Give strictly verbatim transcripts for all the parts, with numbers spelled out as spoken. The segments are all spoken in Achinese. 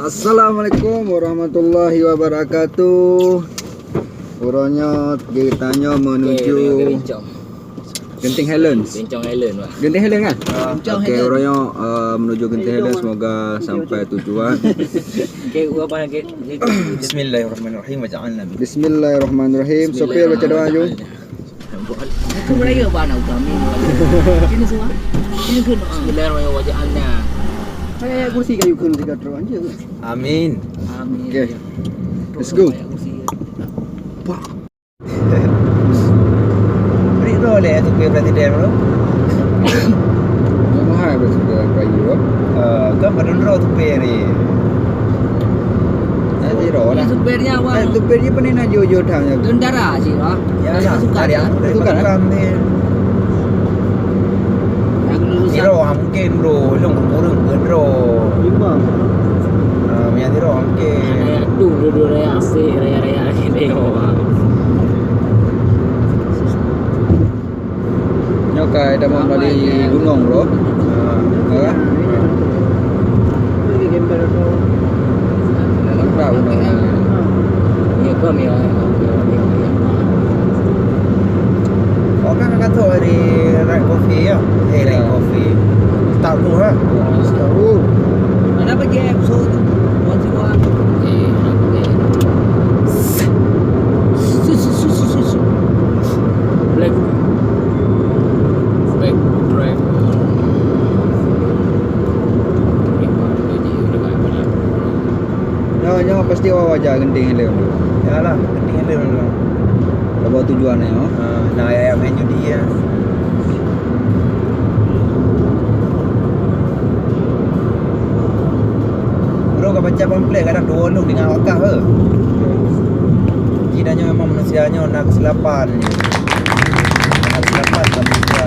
Assalamualaikum warahmatullahi wabarakatuh. Uroe nyoe geutanyoe menuju Genting Highlands. Genting Highlands, Pak. Genting Highlands kan? Ah. Genting Highlands. Okey, uroe nyoe, eh, menuju Genting Highlands, semoga sampai tujuan. Okey, gua apa lagi? Bismillahirrahmanirrahim, waja'alna. Bismillahirrahmanirrahim. Sopir baca doa, jom. Itu Melayu apa anak kami? Sini semua. Sini ke doa. Bismillahirrahmanirrahim, waja'alna. Saya kursi kayu kan tiga terus aja. Amin. Amin. Okey. Let's go. Pak. Beri dulu leh supir presiden tu. Mahal beri supir kayu, ah. Eh, kan padum droe supir ni. Nanti roh lah. Supirnya awak. Eh, supir ni pernah nak jujur dah. Tentara sih, ah. Ya lah, suka ada dia. Suka, eh? Suka ni. Yang lulusan. Siro, ah, mungkin, bro. Long kurang ke, bro? Lima. Ah, yang siro, ah, mungkin. Ada yang tu, dua-dua raya asik, raya-raya asik, tengok, ah. Nyoe ka dah mau balik gunung, bro. Ha. Ha. Mantap gunung. Oh, kan kata di Red Coffee ya? Eh, Red Coffee. Starwood, ha? Starwood. Kenapa dia episode tu? Buat siwa. Eh, kenapa dia? Black, Black Dragon. Nyoe, nyoe pasti awak wajar Genting Highlands tu. Yalah, Genting Highlands tu. Lepas tujuan ni, oh. Ha, nah, ayam main judi ya. Bro, ka baca pamflet kadang dua lu dengan wakaf ke? Jadi dah nyoe memang manusia nyoe na kesilapan. Na kesilapan dalam manusia.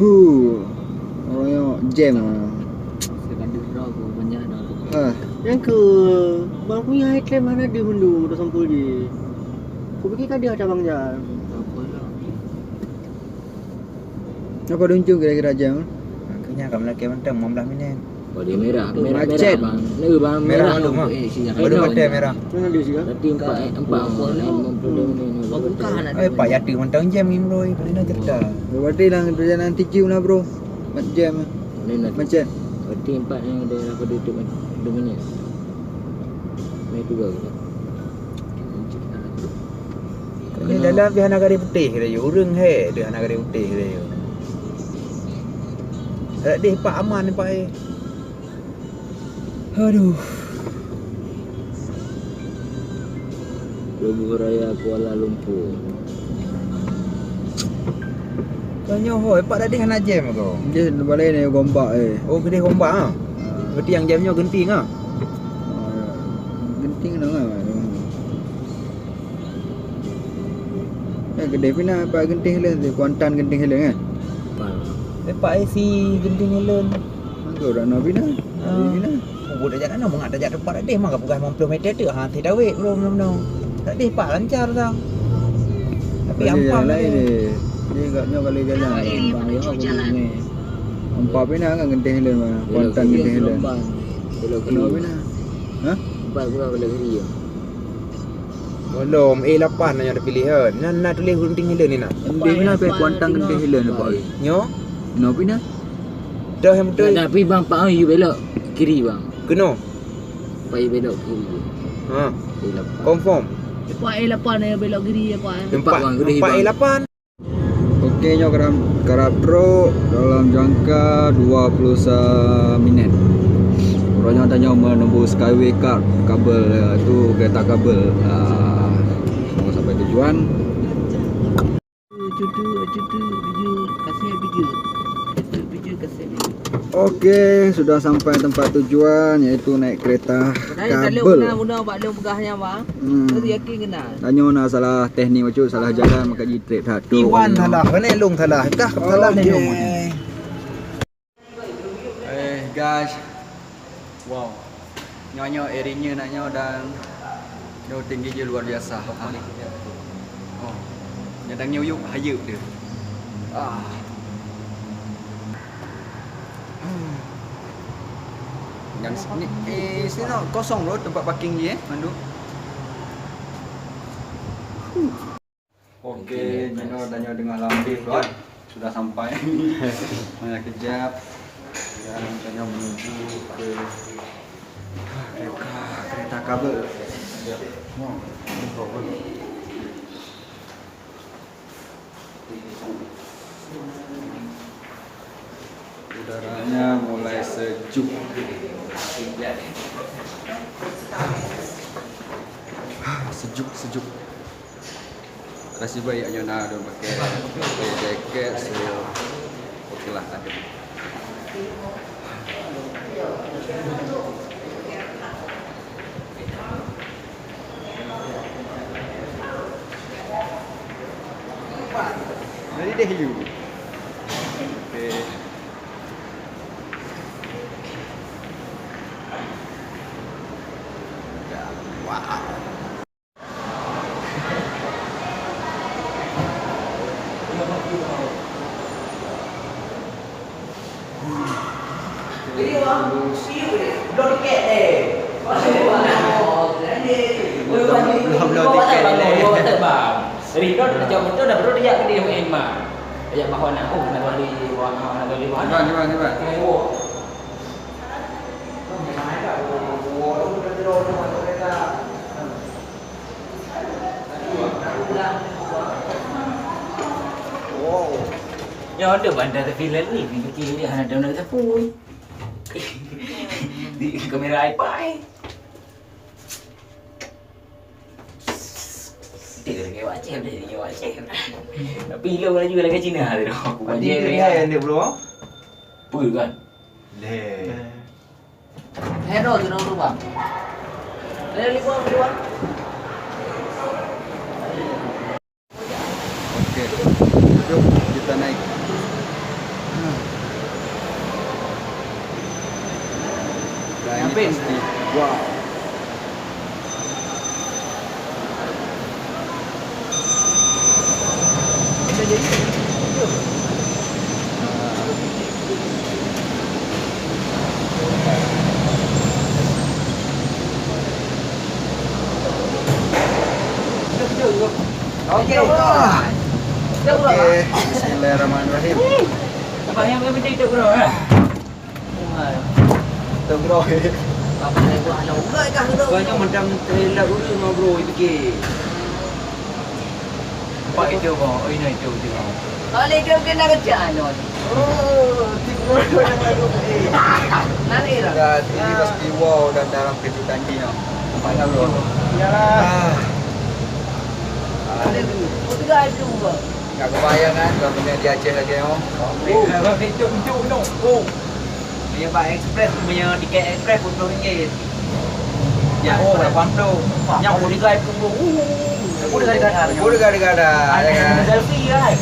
Huh. Orang yang jam. Ha. Yang ke bang punya item mana di hundu dah sampul je. Ku fikir ka dia cabang jam. Apa dah? Apa duncung kira-kira jam? Makanya kamu lagi mantap lima belas minit. Oh, dia merah. Merah, merah, bang. Ni, bang, merah. Merah tu, Mak. Eh, sini. Baru mata merah. Mana dia sih, kan? Berarti empat, eh, empat. Lima puluh dua minit. Baru buka anak. Eh, Pak Yati mantap jam ni, bro. Boleh nak cerita. Berarti dalam perjalanan tujuh lah, bro. Empat jam. Boleh nak. Macet. Berarti empat yang ada apa dia tu, dua minit. Main tiga ke? Ni dalam pih hana garis putih dia, ureueng hai dia hana garis putih dia. Tak deh pak aman pak eh. Aduh. Lebuh Raya Kuala Lumpur. Kau nyoe hoi, pak tadi hana jam kau. Dia balai ni gombak eh. Oh, gede gombak ah. Berarti yang jam nyoe genting ah. Ah, ya. Genting dah kan. Eh, gede pina pak genting hileung tu, Kuantan genting hileung eh. Pak. Eh, pak isi genting hileung. Anggo dah no pina. Ah. Pina. Oh, dah jalan no, mengak dah jalan tempat deh, maka peugah lima puluh meter tu, ha, teh dawek belum belum no. Tak deh pak lancar dah. Tapi ampak lain deh. Dia agaknya kali jalan. Ampak pina kan genting hileung mana? Kuantan genting hileung. Belum pina. Ha? Empat puluh boleh geri ya. Belum, A lapan yang dipilih kan. Nah, nah tulis genting hileung ni nah. Di mana pe Kuantan genting hileung ni pak? Nyo? No pina? Dah yang betul. Tapi bang pak you belok kiri bang. Kena. Pak you belok kiri. Ha. A lapan. Confirm. Pak A lapan ya belok kiri ya pak. Empat bang, gede empat bang. A lapan. Okey, nyoe karab, karab trok dalam jangka dua puluh sa minit. Uroe nyoe tanyoe menembus Skyway Cab, kabel, eh, tu kereta kabel. Ah, mau sampai tujuan. Cutu, cutu, biju, kasih biju. Cutu, biju, kasih biju. Oke, sudah sampai tempat tujuan, yaitu naik kereta kabel. Padahal kalau guna, guna bak lôn peugah nyan, bang. Hmm. Terus yakin kena. Tanyoe na salah teknik bacut, salah jalan, maka jitrek that tu. Iwan salah, kena lôn salah. Dah salah ni lôn. Eh, guys. Wow. Nyoe, nyoe area nyoe nak nyoe dan nyoe tinggi jih luar biasa. Ah. Oh. Nyadang nyoe yuk hayeup dia. Ah. Dan sini, eh, sini kosong loh tempat parking dia, eh, mandum. Oke, jinoe tanyoe deungon lam lift, kan? Sudah sampai. Hanya kejap. Dan tanyoe menuju ke kereta, kereta kabel. Wow, ini kabel. Udaranya mulai sejuk. Sejuk, sejuk. Nasib baik nyoe na dong pakai, pakai jaket, so, oke lah, takut. Ready deh, you. Oke. Wow. Belum, belum tiket ni. Ridho dah jawab betul dah, baru dia ke dia main mah. Dia bawa nak, oh, nak balik, bawa nak, nak balik, bawa nak. Cuba, cuba, cuba. Wow. Ya, ada bandar film ni, fikir dia hana ada nak tepui. Di kamera iPad. Dia kena kewak cem, dia kena kewak cem. Tapi lo laju lagi Cina tu. Aku Berarti baca itu dia. Dia yang dia, bro. Apa kan? Leh. Hero tu nombor berapa? Dari lima berapa? Oke. Jom kita naik. Dah ini pasti. Wow. Oke. Oke. Bismillahirrahmanirrahim. Abang yang penting tu, bro. Teugroe. Banyak macam trailer dulu mah, bro, fikir. Pak itu, bro. Oh, ini itu, itu, bro. Kalau dia kena kerja, no. Oh, tiga orang yang lalu ni. Nanti lah. Dan ini pasti wow dan dalam kejutan ni, no. Nampak tak, bro? Yalah. Ah. Ada tu. Oh, tiga itu, bro. Tak kebayang kan, kalau punya di Aceh lagi, oh. Oh, itu, itu, no. Oh. Meunyoe bak ekspres, meunyoe tiket ekspres peuet ploh ringgit. Nyan, oh, lapan ploh. Nyan bodyguard peuet ploh. Uh. Bodyguard, bodyguard. Bodyguard, ya kan? Selfie, kan?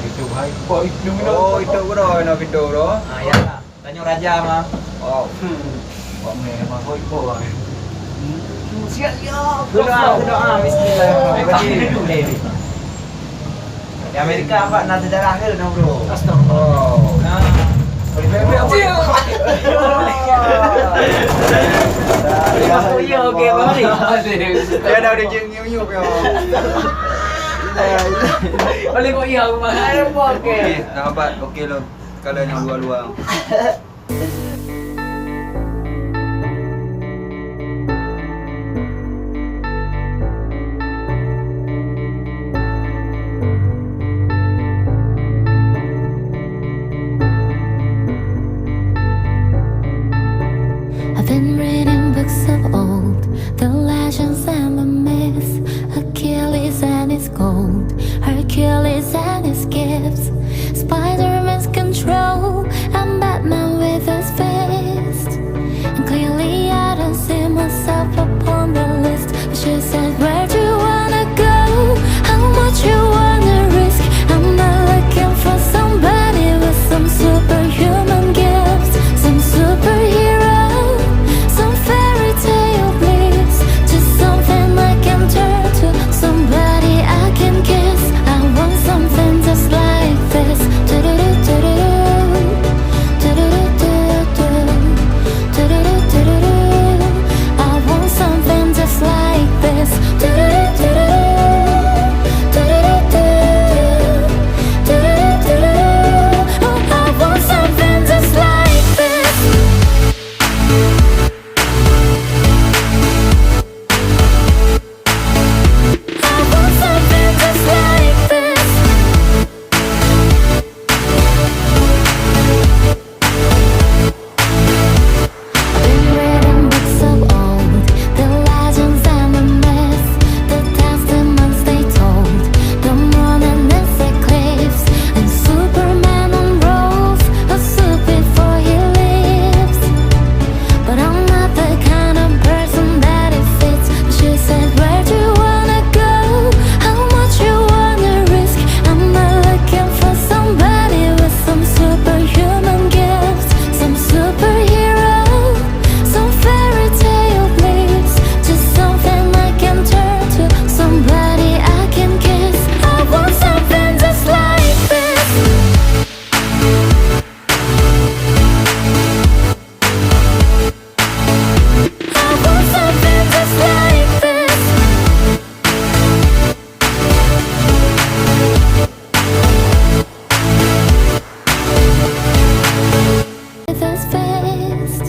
Itu hai, boy, itu. Oh, itu bro, nak pintu bro. Ah, ya. Tanyoe raja mah. Wow. Hmm. Buat meh, mah, boy, boy. Hmm, siap, siap. Doa, doa, bismillah. Eh, tak ada dulu, deh. Di Amerika, Pak, na sejarah ke, no, bro? Astagfirullah. Oh. Nah. Ya, okey, okey, balik. Dia dah ada jeng nyiup-nyiup, ya. Balik kok, ya, rumah. Okey, sahabat, okey, lo. Kalau yang luar-luar. I've been reading books of old, the legends and the myths, Achilles and his gold, Hercules and his gifts, Spider-Man's control. Up on the list, but she said, "Where do you wanna go? How much you wanna risk?" I'm not looking for somebody with some superhuman gifts, some superhero, some fairy tale bliss. Just something I can turn to, somebody I can kiss. I want something just like this. Do-do-do, do-do-do. Do-do-do, do-do-do. Do-do-do, do-do-do. I want something just like this. Do-do-do, do-do-do. Do-do-do, do-do-do. Do-do-do, do-do-do. Oh, I want something just like this. I want something just like this. Been reading books of old, the legends and the myths, the testaments they told, the moon and its eclipse, and Superman unrolls a suit before he leaves. But I'm not the kind of person that it fits. But she said, "Where do you wanna go? How much you wanna risk?" I'm not looking for somebody with some superhuman gifts, some superhero, some fairy tale bliss. Just something I can turn to, somebody I can kiss. I want something just like this. I want something just like this. With his fist,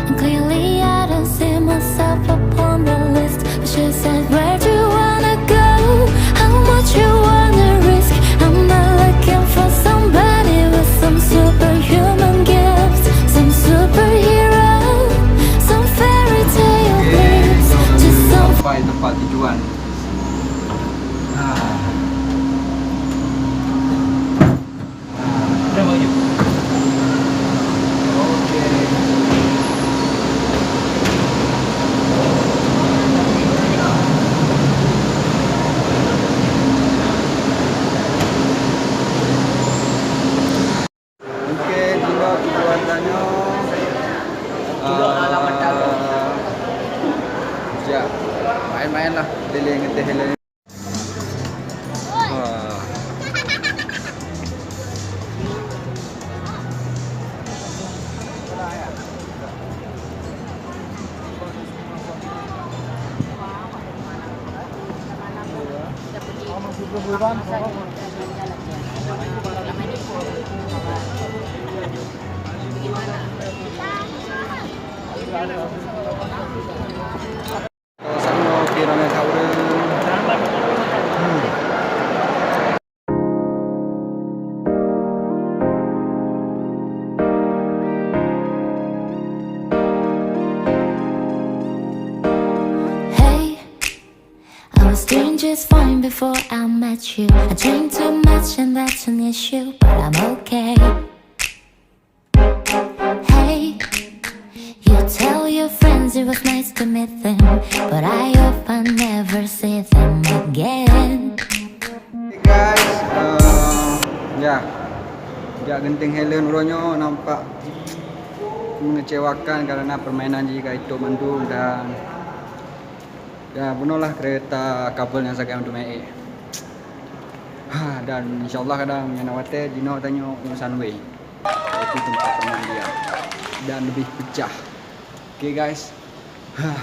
and clearly I don't see myself upon the list. But she said, "Where do you wanna go? How much you wanna risk?" I'm not looking for somebody with some superhuman gifts, some superhero, some fairy tale bliss. Just some Sampai tempat tujuan. Ah. Oke, jinoe tujuan tanyoe, eh, ya, main-main lah, keliling ngeteh. Wah. Sama, oke, ramai kat urang. Hmm. Hey, I was doing just fine before I met you. I drink too much and that's an issue, but I'm okay. Hey, you tell your friends it was nice to meet them, but I hope I never see them again. Hey guys, eh, ya, jak geunteng Helen uroe nyoe nampak mengecewakan karena permainan jih ka itôp mandum dan, ya, bunoe lah kereta kabel nyang sagai mandum ék. Ha, dan insyaallah kadang nyang na watèe jinoe tanyoe u Sunway. Itu tempat permandian dan lebih pecah. Oke guys. Hah.